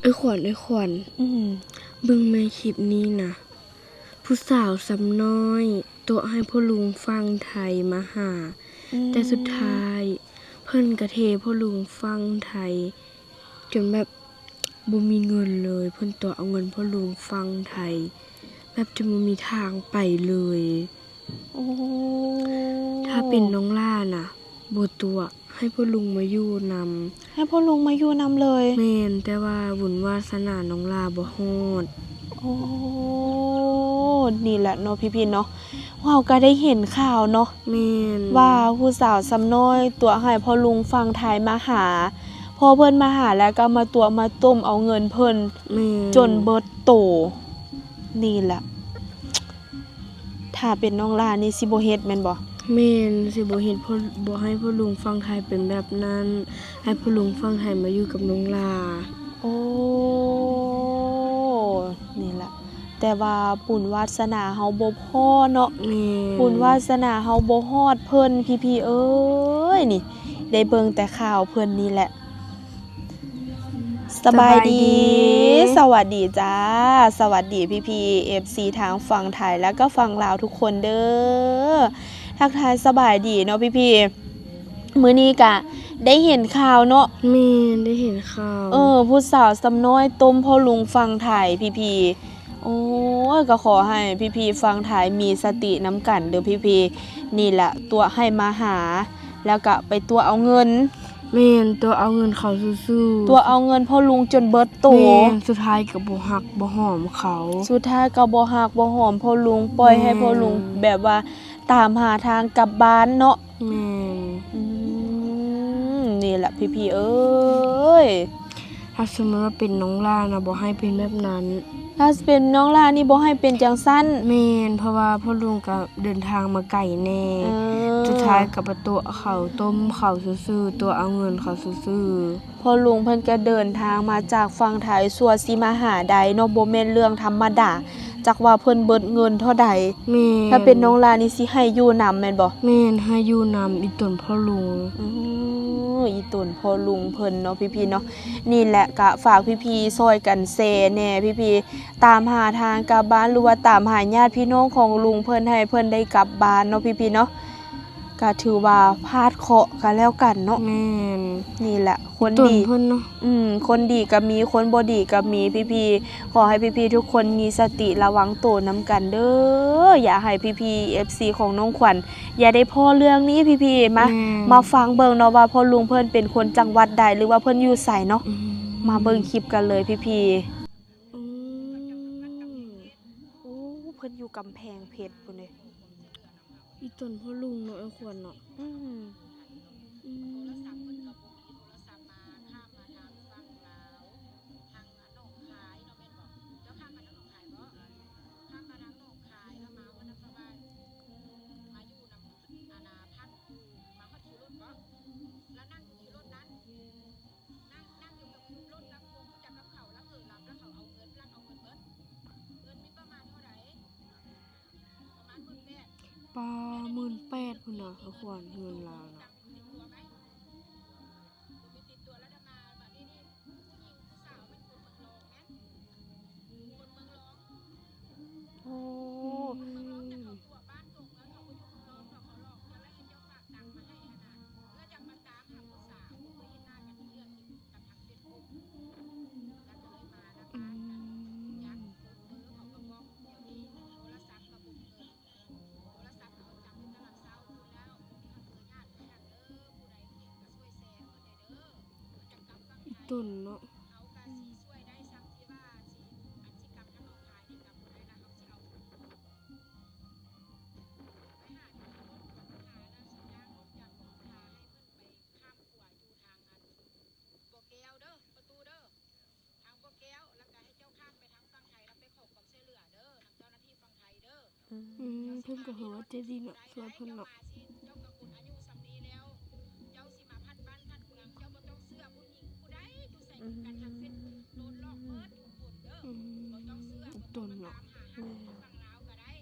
ເອີຍຂວັນ ເອີຍຂວັນ ອືມ ເບິ່ງແມ່ຄລິບນີ້ນະ ຜູ້ສາວຊຳນ້ອຍຕົວະໃຫ້ພໍ່ລຸງຝັ່ງໄທມາຫາ ອືມ ແຕ່ສຸດທ້າຍເພິ່ນກະເທພໍ່ລຸງຝັ່ງໄທ ຈົນແບບບໍ່ມີເງິນເລີຍ ເພິ່ນຕົວະເອົາເງິນພໍ່ລຸງຝັ່ງໄທ ແບບຈົນບໍ່ມີທາງໄປເລີຍ. ໂອ້ ຖ້າເປັນນ້ອງຫຼ້ານະ ບໍ່ຕົວະ ໃຫ້ພໍ່ລຸງມາຢູ່ນຳ ໃຫ້ພໍ່ລຸງມາຢູ່ນຳເລີຍ. ແມ່ນ ແຕ່ວ່າບຸນວາດສະໜານ້ອງຫຼ້າບໍ່ຮອດ. ໂອ້ ນີ້ແຫຼະເນາະພີ່ໆເນາະ ເຮົາກະໄດ້ເຫັນຂ່າວເນາະ ແມ່ນ ວ່າຜູ້ສາວຊຳນ້ອຍຕົວະໃຫ້ພໍ່ລຸງຝັ່ງໄທມາຫາ ພໍເພິ່ນມາຫາແລ້ວກະມາຕົວະມາຕົ້ມເອົາເງິນເພິ່ນ ແມ່ນ ຈົນເບິດໂຕ. ນີ້ແຫຼະ ຖ້າເປັນນ້ອງຫຼ້ານີ້ຊິບໍ່ເຮັດແມ່ນບໍ່? ແມ່ນ ຊິບໍ່ເຮັດ ບໍ່ໃຫ້ພໍ່ລຸງຝັ່ງໄທເປັນແບບນັ້ນ ໃຫ້ພໍ່ລຸງຝັ່ງໄທມາຢູ່ກັບນ້ອງຫຼ້າ. ໂອ້ ນີ້ລະ ແຕ່ວ່າບຸນວາສະໜາເຮົາບໍ່ພໍເນາະ ແມ່ນ ບຸນວາສະໜາເຮົາບໍ່ຮອດເພິ່ນ ພີ່ໆເອີຍ ນີ້ ໄດ້ເບິ່ງແຕ່ຂ່າວເພິ່ນນີ້ແຫຼະ. ສະບາຍດີ ສະບາຍດີ ສະຫວັດດີຈ້າ ສະຫວັດດີພີ່ໆ ເອັຟຊີ ທາງຝັ່ງໄທ ແລ້ວກໍຝັ່ງລາວທຸກຄົນເດີ້ ທັກທາຍສະບາຍດີເນາະພີ່ໆ. ມື້ນີ້ກະໄດ້ເຫັນຂ່າວເນາະ ແມ່ນ ໄດ້ເຫັນຂ່າວ ເອີ ຜູ້ສາວຊຳນ້ອຍຕົ້ມພໍ່ລຸງຝັ່ງໄທ ພີ່ໆ. ໂອ້ຍ ກໍຂໍໃຫ້ພີ່ໆຝັ່ງໄທມີສະຕິນຳກັນເດີ້ພີ່ໆ ນີ້ລະ ຕົວະໃຫ້ມາຫາ ແລ້ວກະໄປຕົວະເອົາເງິນ ແມ່ນ ຕົວະເອົາເງິນເຂົາຊື່ໆ ຕົວະເອົາເງິນພໍ່ລຸງຈົນເບິດໂຕ ແມ່ນ ສຸດທ້າຍກໍບໍ່ຮັກບໍ່ຫອມເຂົາ ສຸດທ້າຍກໍບໍ່ຮັກບໍ່ຫອມພໍ່ລຸງ ປ່ອຍໃຫ້ພໍ່ລຸງ ແມ່ນ ແບບວ່າຕາມຫາທາງກັບບ້ານເນາະ. ແມ່ນ ອືມ ນີ້ລະພີ່ໆເອີຍ ຖ້າສົມມຸດວ່າເປັນນ້ອງຫຼ້ານະ ບໍ່ໃຫ້ເປັນແບບນັ້ນ ຖ້າເປັນນ້ອງຫຼ້ານີ້ບໍ່ໃຫ້ເປັນຈັ່ງຊັ້ນ ແມ່ນ ເພາະວ່າພໍ່ລຸງກະເດີນທາງມາໄກແນ່ ເອີ ສຸດທ້າຍກະໄປຕົວະເຂົາ ຕົ້ມເຂົາຊື່ໆ ຕົວະເອົາເງິນເຂົາຊື່ໆ. ພໍ່ລຸງເພິ່ນກະເດີນທາງມາຈາກຝັ່ງໄທ ຊົ່ວຊິມາຫາໄດ້ເນາະ ບໍ່ແມ່ນເລື່ອງທຳມະດາ ຈັກວ່າເພິ່ນເບິດເງິນເທົ່າໃດ ແມ່ນ ຖ້າເປັນນ້ອງຫຼ້ານີ້ຊິໃຫ້ຢູ່ນຳແມ່ນບໍ່? ແມ່ນ ໃຫ້ຢູ່ນຳອີ່ຕົນພໍ່ລຸງ ອື ອີ່ຕົນພໍ່ລຸງເພິ່ນເນາະ ພີ່ໆເນາະ. ນີ້ແຫຼະ ກະຝາກພີ່ໆຊ່ອຍກັນແຊແດ່ ພີ່ໆ ຕາມຫາທາງກັບບ້ານ ຫຼືວ່າຕາມຫາຍາດພີ່ນ້ອງຂອງລຸງເພິ່ນ ໃຫ້ເພິ່ນໄດ້ກັບບ້ານເນາະ ພີ່ໆເນາະ. ກະຖືວ່າພາດເຄາະກະແລ້ວກັນເນາະ ແມ່ນ ນີ້ແຫຼະ ຄົນດີ ອີ່ຕົນເພິ່ນເນາະ ອືມ ຄົນດີກະມີ ຄົນບໍ່ດີກະມີ ພີ່ໆ ຂໍໃຫ້ພີ່ໆທຸກຄົນມີສະຕິລະວັງໂຕນຳກັນເດີ້ ຢ່າໃຫ້ພີ່ໆ ເອັຟຊີ ຂອງນ້ອງຂວັນ ຢ່າໄດ້ພໍ້ເລື່ອງນີ້ ພີ່ໆ ມາ ແມ່ນ ມາຟັງເບິ່ງເນາະວ່າພໍ່ລຸງເພິ່ນເປັນຄົນຈັງຫວັດໃດ ຫຼືວ່າເພິ່ນຢູ່ໃສເນາະ ອືມ ມາເບິ່ງຄລິບກັນເລີຍ ພີ່ໆ. ອືມ ໂອ້ ເພິ່ນຢູ່ກຳແພງເພັດພຸ້ນເດ້ ອີ່ຕົນພໍ່ລຸງເນາະ ອ້າຍຂວັນເນາະ ອືມ ອືມ ໂທລະສັບເພິ່ນກໍບໍ່ມີ ໂທລະສັບມາ ຂ້າມມາທາງຝັ່ງລາວ ທາງໜອງຄາຍເນາະ ແມ່ນບໍ່? ເຈົ້າຂ້າມມາທາງໜອງຄາຍບໍ່? ຂ້າມມາທາງໜອງຄາຍ ແລ້ວມາຮອດນະຄອນບານ ມາຢູ່ນຳ ອັນນ່າ ພັກຢູ່ ມາຮອດຄິວລົດບໍ່? ແລ້ວນັ່ງຢູ່ຄິວລົດນັ້ນ ນັ່ງ ນັ່ງຢູ່ກັບລົດລຳໂພງ ຮູ້ຈັກກັບເຂົາ ລະເຜີລຳ ລະເຂົາເອົາເງິນ ລັກເອົາເງິນເບິດ. ເງິນມີປະມານເທົ່າໃດ? ປະມານໝື່ນແປດ ປາ ໝື່ນແປດພຸ້ນນະ ອ້າຍຂວັນ ເງິນລາວນະ. ຕັງຕິດຕົວໄໝ? ບໍ່ມີຕິດຕົວ ລະດາມາ ບາດນີ້ນີ້ ຜູ້ຍິງຜູ້ສາວແມ່ນຄົນເມືອງລອງແມ່ນ ຄົນເມືອງລອງ. ໂອ້ ຄົນເມືອງລອງ ແຕ່ເຂົາຕົວະບ້ານຕົວະເມືອງ ເຂົາບໍ່ຢູ່ເມືອງລອງດອກ ເຂົາຫຼອກເຈົ້າ ແລ້ວເຮັດເຈົ້າຝາກຕັງມາໃຫ້ຫັ້ນນະ ແລ້ວຢາກມາຕາມຫາຜູ້ສາວ ເຄີຍເຫັນໜ້າກັນເທື່ອໜຶ່ງ ກັບທາງເຟສບຸກ ແລ້ວກໍເລີຍມານະ ອືມ ບ້ານນະ ຢາກເບີ ເບີເຂົາກໍບລັອກ ດຽວນີ້ໂທລະສັບກໍບໍ່ມີເບີ ໂທລະສັບເຂົາຈັບຢູ່ຕະຫຼາດເຊົ້າພຸ້ນແລ້ວ ມີທັງເບີຍາດເບີຫຍັງເດີ ຜູ້ໃດເຫັນກໍຊ່ວຍແຊເພິ່ນແດ່ເດີ ມາຈາກກັບຝັ່ງໄທ ອີ່ຕົນເນາະ ເຮົາກໍຊິຊ່ວຍໄດ້ຊ່ຳທີ່ວ່າຊິ ອັນຊິກັບທາງໜອງຄາຍນີ້ກັບບໍ່ໄດ້ລະ ເຮົາຊິເອົາ ໄປຫາຢູ່ທາງລົດ ຫາລະສັນຍານລົດຈາກບໍ່ທາໃຫ້ເພິ່ນໄປຂ້າມຂົວຢູ່ທາງອັນບໍ່ແກ້ວເດີ ປະຕູເດີ ທາງບໍ່ແກ້ວ ແລ້ວກະໃຫ້ເຈົ້າຂ້າມໄປທາງຝັ່ງໄທ ແລ້ວໄປຂໍຄວາມຊ່ວຍເຫຼືອເດີ ນຳເຈົ້າໜ້າທີ່ຝັ່ງໄທເດີ. ອືມ ເພິ່ນກໍຖືວ່າໃຈດີເນາະ ຊ່ວຍເພິ່ນເນາະ. ເຈົ້າກໍຄົນອາຍຸສ່ຳນີ້ແລ້ວ ເຈົ້າຊິມາພັດບ້ານພັດເມືອງ ເຈົ້າບໍ່ຕ້ອງເຊື່ອຜູ້ຍິງຜູ້ໃດຢູ່ໃສຄືກັນ ທາງເຟສບຸກໂດນຫຼອກເບິດທຸກຄົນເດີ ອືມ ບໍ່ຕ້ອງເຊື່ອ ບໍ່ຕ້ອງມາຕາມຫາຮັກຢູ່ຝັ່ງລາວກໍໄດ້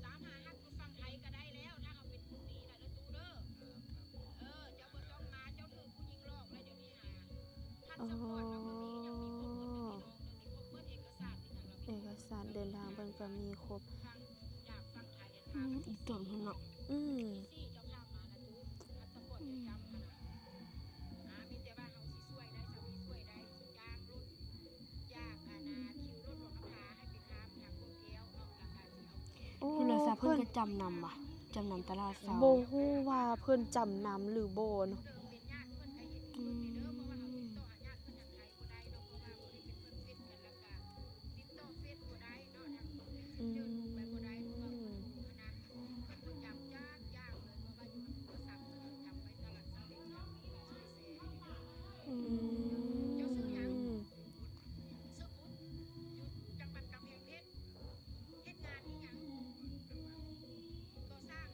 ຕາມຫາຮັກຢູ່ຝັ່ງໄທກໍໄດ້ແລ້ວ ຖ້າເຮົາເປັນຄົນດີນະເດີຕູ້ເດີ. ເອີ ເຈົ້າບໍ່ຕ້ອງມາ ເຈົ້າຖືກຜູ້ຍິງຫຼອກແລ້ວດຽວນີ້ຫາ ທັນສະພອດເນາະ ມື້ນີ້ຍັງມີຄົນເພິ່ນ ສານເດີນທາງເພິ່ນກໍມີຄົບ. ອືມ ອີ່ຕົນເພິ່ນເນາະ. ອືມ ໂອ້ ໂທລະສັບເພິ່ນກໍຈຳນຳຫວາ? ຈຳນຳຕະຫຼາດເຊົ້າ. ບໍ່ຮູ້ວ່າເພິ່ນຈຳນຳຫຼືບໍ່ເນາະ. ອືມ ອືມ ອືມ ເຈົ້າຊື່ຫຍັງ? ຊື່ປຸດ ຢູ່ຈັງຫວັດກຳແພງເພັດ. ເຮັດງານອີ່ຫຍັງ? ກໍ່ສ້າງ.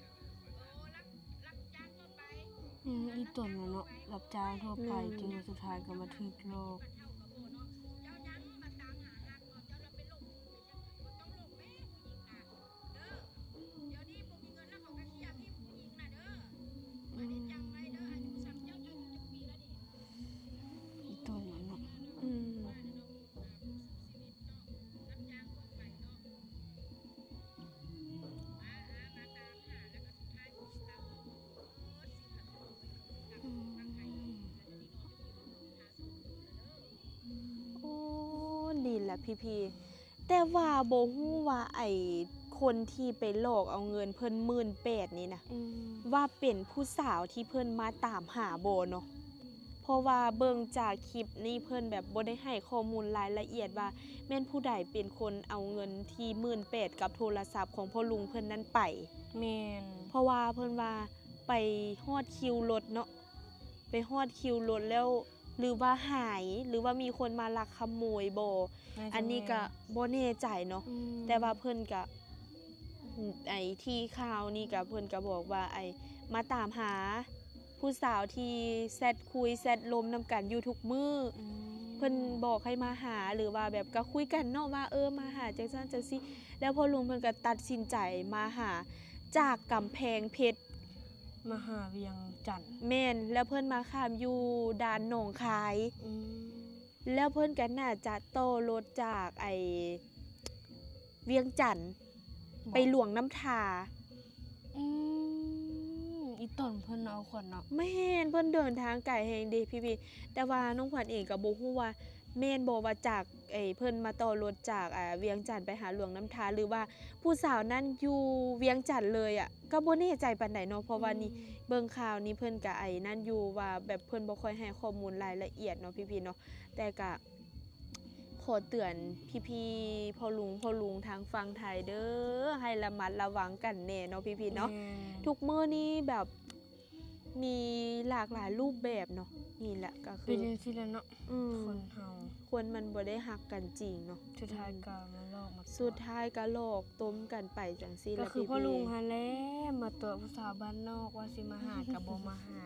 ເອີ ຮັບ ຮັບຈ້າງທົ່ວໄປ. ອືມ ອີ່ຕົນລະເນາະ ຮັບຈ້າງທົ່ວໄປ. ແມ່ນ ຈົນວ່າສຸດທ້າຍກໍມາຖືກຫຼອກ. ເຈົ້າຍັງມາຕາມຫາຮັກເນາະ ເຈົ້າລະເປັນໂລກ ເປັນຫຍັງ ບໍ່ຕ້ອງໂລກແມ້ຜູ້ຍິງນະເດີ. ດຽວນີ້ບໍ່ມີເງິນແລ້ວ ເຂົາກໍເຄຍພິມຜູ້ຍິງນະເດີ. ອືມ ອັນນີ້ຈຳໄວ້ເດີ ອາຍຸສ່ຳເຈົ້າ ເຈົ້າອາຍຸຈັກປີແລ້ວນີ້? ອີ່ຕົນລະເນາະ. ອືມ ອືມ ໂອ້ ນີ້ແຫຼະພີ່ໆ ແຕ່ວ່າບໍ່ຮູ້ວ່າໄອ້ຄົນທີ່ໄປຫຼອກເອົາເງິນເພິ່ນໝື່ນແປດນີ້ນະ ອືມ ວ່າເປັນຜູ້ສາວທີ່ເພິ່ນມາຕາມຫາບໍ່ເນາະ. ເພາະວ່າເບິ່ງຈາກຄລິບນີ້ ເພິ່ນແບບບໍ່ໄດ້ໃຫ້ຂໍ້ມູນລາຍລະອຽດວ່າແມ່ນຜູ້ໃດເປັນຄົນເອົາເງິນທີ່ໝື່ນແປດກັບໂທລະສັບຂອງພໍ່ລຸງເພິ່ນນັ້ນໄປ. ແມ່ນ ເພາະວ່າເພິ່ນວ່າໄປຮອດຄິວລົດເນາະ ໄປຮອດຄິວລົດແລ້ວ ຫຼືວ່າຫາຍ ຫຼືວ່າມີຄົນມາລັກຂະໂມຍບໍ່? ອັນນີ້ກະບໍ່ແນ່ໃຈເນາະ. ອືມ ແຕ່ວ່າເພິ່ນກະ ໄອ້ທີ່ຂ່າວນີ້ກະ ເພິ່ນກະບອກວ່າ ໄອ້ມາຕາມຫາຜູ້ສາວທີ່ແຊັດຄຸຍແຊັດລົມນຳກັນຢູ່ທຸກມື້. ອືມ ເພິ່ນບອກໃຫ້ມາຫາ ຫຼືວ່າແບບກະຄຸຍກັນເນາະວ່າ ເອີ ມາຫາຈັ່ງຊັ້ນຈັ່ງຊີ້ ແລ້ວພໍ່ລຸງເພິ່ນກະຕັດສິນໃຈມາຫາ ຈາກກຳແພງເພັດ ມາຫາວຽງຈັນ. ແມ່ນ ແລ້ວເພິ່ນມາຂ້າມຢູ່ດ່ານໜອງຄາຍ. ອືມ ແລ້ວເພິ່ນກໍໜ້າຈະຕໍ່ລົດຈາກໄອ້ວຽງຈັນ ບໍ່ ໄປຫຼວງນ້ຳທາ. ອືມ ອີ່ຕົນເພິ່ນເອົາຂວັນເນາະ. ແມ່ນ ເພິ່ນເດີນທາງໄກແຮງເດພີ່ໆ ແຕ່ວ່ານ້ອງຂວັນເອງກໍບໍ່ຮູ້ວ່າແມ່ນບໍ່ ວ່າຈາກ ເອີ ເພິ່ນມາຕໍ່ລົດຈາກ ອ່າ ວຽງຈັນໄປຫາຫຼວງນ້ຳທາ ຫຼືວ່າຜູ້ສາວນັ້ນຢູ່ວຽງຈັນເລີຍອະ ກໍບໍ່ແນ່ໃຈປານໃດເນາະ. ເພາະວ່ານີ້ ອືມ ເບິ່ງຂ່າວນີ້ເພິ່ນກະໄອ້ນັ້ນຢູ່ ວ່າແບບເພິ່ນບໍ່ຄ່ອຍໃຫ້ຂໍ້ມູນລາຍລະອຽດເນາະ ພີ່ໆເນາະ. ແຕ່ກະຂໍເຕືອນພີ່ໆ ພໍ່ລຸງ ພໍ່ລຸງທາງຝັ່ງໄທເດີ ໃຫ້ລະມັດລະວັງກັນແດ່ເນາະ ພີ່ໆເນາະ. ແມ່ນ ທຸກມື້ນີ້ແບບ ມີຫຼາກຫຼາຍຮູບແບບເນາະ. ນີ້ແຫຼະກໍຄືເປັນຈັ່ງຊີ້ແຫຼະເນາະ. ອືມ ຄົນເຮົາ ຄົນມັນບໍ່ໄດ້ຮັກກັນຈິງເນາະ ສຸດທ້າຍ ອືມ ກໍມາຫຼອກມາຕົວະ ສຸດທ້າຍກໍຫຼອກຕົ້ມກັນໄປຈັ່ງຊີ້ແຫຼະ. ກໍຄືພໍ່ລຸງຫັ້ນແຫຼະ ມາຕົວະຜູ້ສາວບ້ານນອກ ວ່າຊິມາຫາກໍບໍ່ມາຫາ.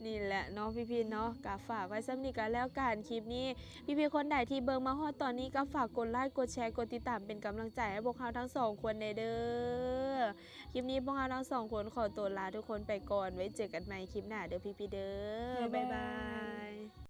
ນີ້ແຫຼະເນາະ ພີ່ໆເນາະ ກໍຝາກໄວ້ສ່ຳນີ້ກໍແລ້ວກັນ. ຄລິບນີ້ ພີ່ໆຄົນໃດທີ່ເບິ່ງມາຮອດຕອນນີ້ ກໍຝາກກົດໄລ ກົດແຊ ກົດຕິດຕາມເປັນກຳລັງໃຈໃຫ້ພວກເຮົາທັງສອງຄົນແດ່ເດີ. ຄລິບນີ້ພວກເຮົາທັງສອງຄົນຂໍຕົວລາທຸກຄົນໄປກ່ອນ. ໄວ້ເຈີກັນໃໝ່ຄລິບໜ້າເດີພີ່ໆເດີ. ບາຍບາຍ ບາຍບາຍ.